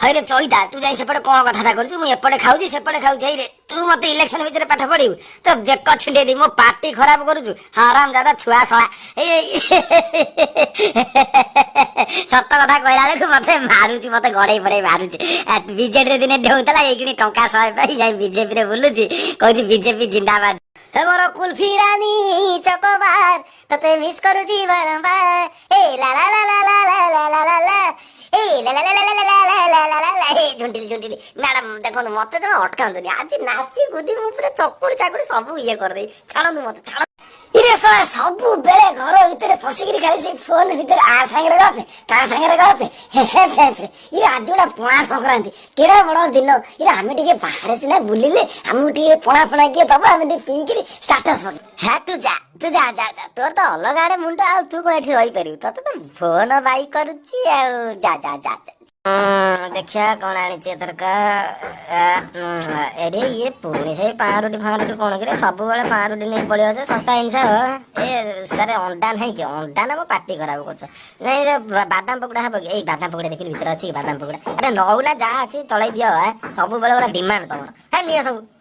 ହଇରେ ଚଇତା, ତୁ ଯାଇ ସେପଟେ କଣ କଥାଟା କରୁଛୁ? ମୁଁ ଏପଟେ ଖାଉଛି, ସେପଟେ ଖାଉଛି। ହେଇରେ, ତୁ ମତେ ଇଲେକ୍ସନ ଭିତରେ ପାଠ ପଢିବୁ? ତ ବେକ ଛିଣ୍ଡେଇ ଦେବି। ମୋ ପାଟି ଖରାପ କରୁଛୁ, ହାରାମ ଦାଦା ଛୁଆ ଶଳା। ଏଇ ସତ କଥା କହିଲା ବେଳକୁ ମତେ ମାରୁଛି, ମତେ ଗଡେଇ ପଡେଇ ମାରୁଛି। ବିଜେଡିରେ ଦିନେ ଡେଉଁଥିଲା, ଏଇଖିଣି ଟଙ୍କା 100 ପାଇ ଯାଇ ବିଜେପିରେ ବୁଲୁଛି, କହୁଛି ବିଜେପି ଜିନ୍ଦାବାଦ। ହେ ମୋର କୁଲଫି ରାନୀ ଚକୋବାର, ତତେ ମିସ୍ କରୁଛି ବାରମ୍ବାର। ଏ ଲା ଲା ଲା ଲା ଲା ଲା ଲା ଲା ଲା ଲା, ଏ ଲା ଲା ଲା ଲା ଲା ଲା ଲା ଲା ଲା ଲା ଲା। ଏ ଝୁଣ୍ଟିଲି ଝୁଣ୍ଟିଲି। ମ୍ୟାଡାମ, ଦେଖନ୍ତୁ, ମତେ ତମେ ଅଟକାନ୍ତୁନି। ଆଜି ନାଚି କୁଦି ମୁଁ ପୁରା ଚକୁଡ଼ି ଚାକୁଡ଼ି ସବୁ ଇଏ କରିଦେଇ। ଛାଡ଼ନ୍ତୁ ମତେ, ଛାଡ଼। ଇରେ ଶଳା, ସବୁବେଳେ ଘର ଭିତରେ ପଶିକିରି ଖାଲି ସେଇ ଫୋନ ଭିତରେ ଆ ସାଙ୍ଗରେ ଗପେ, ତା ସାଙ୍ଗରେ ଗପେ, ହେ ହେ ଫେ ଫେ। ଇରେ, ଆଜି ଗୋଟେ ପଣା ସଂକ୍ରାନ୍ତି, କେଡ଼େ ବଡ଼ ଦିନ। ଇରେ, ଆମେ ଟିକେ ବାହାରେ ସିନା ବୁଲିଲେ ଆମକୁ ଟିକେ ପଣା ଫଣା କିଏ ଦବ, ଆମେ ଟିକେ ପିଇକିରି ଷ୍ଟାଟସ୍ ପକେଇ। ହେ, ତୁ ଯା, ତୁ ଯା, ଯା ଯା। ତୋର ତ ଅଲଗା ଆଡେ ମୁଣ୍ଡ, ଆଉ ତୁ କଣ ଏଠି ରହିପାରିବୁ? ତତେ ତ ଫୋନ ବାଇ କରୁଛି ଆଉ। ଯା ଯା ଯା ଯା। ଦେଖିବା କଣ ଆଣିଛି ଏଥରକ। ଏରେ, ଇଏ ପୁଣି ସେଇ ପାଉଁରୁଟି ଫାଉଁରୁଟି କଣ କିରେ? ସବୁବେଳେ ପାଉଁରୁଟି ନେଇ ପଳେଇ ଆଉଛ, ଶସ୍ତା ଜିନିଷ। ଏ ସାରେ, ଅଣ୍ଡା ନାହିଁ କି? ଅଣ୍ଡା ନା, ମୋ ପାଟି ଖରାପ କରୁଛ। ନାଇଁ, ସେ ବାଦାମ ପକୋଡ଼ା ହବ କି? ଏଇ ବାଦାମ ପକୋଡ଼ା ଦେଖିଲି, ଭିତରେ ଅଛି କି ବାଦାମ ପକୋଡ଼ା? ଆରେ, ନଉନା, ଯାହା ଅଛି ଚଳେଇ ଦିଅ। ସବୁବେଳେ ଗୋଟେ ଡିମାଣ୍ଡ ତମର। ହେ, ନିଅ ସବୁ।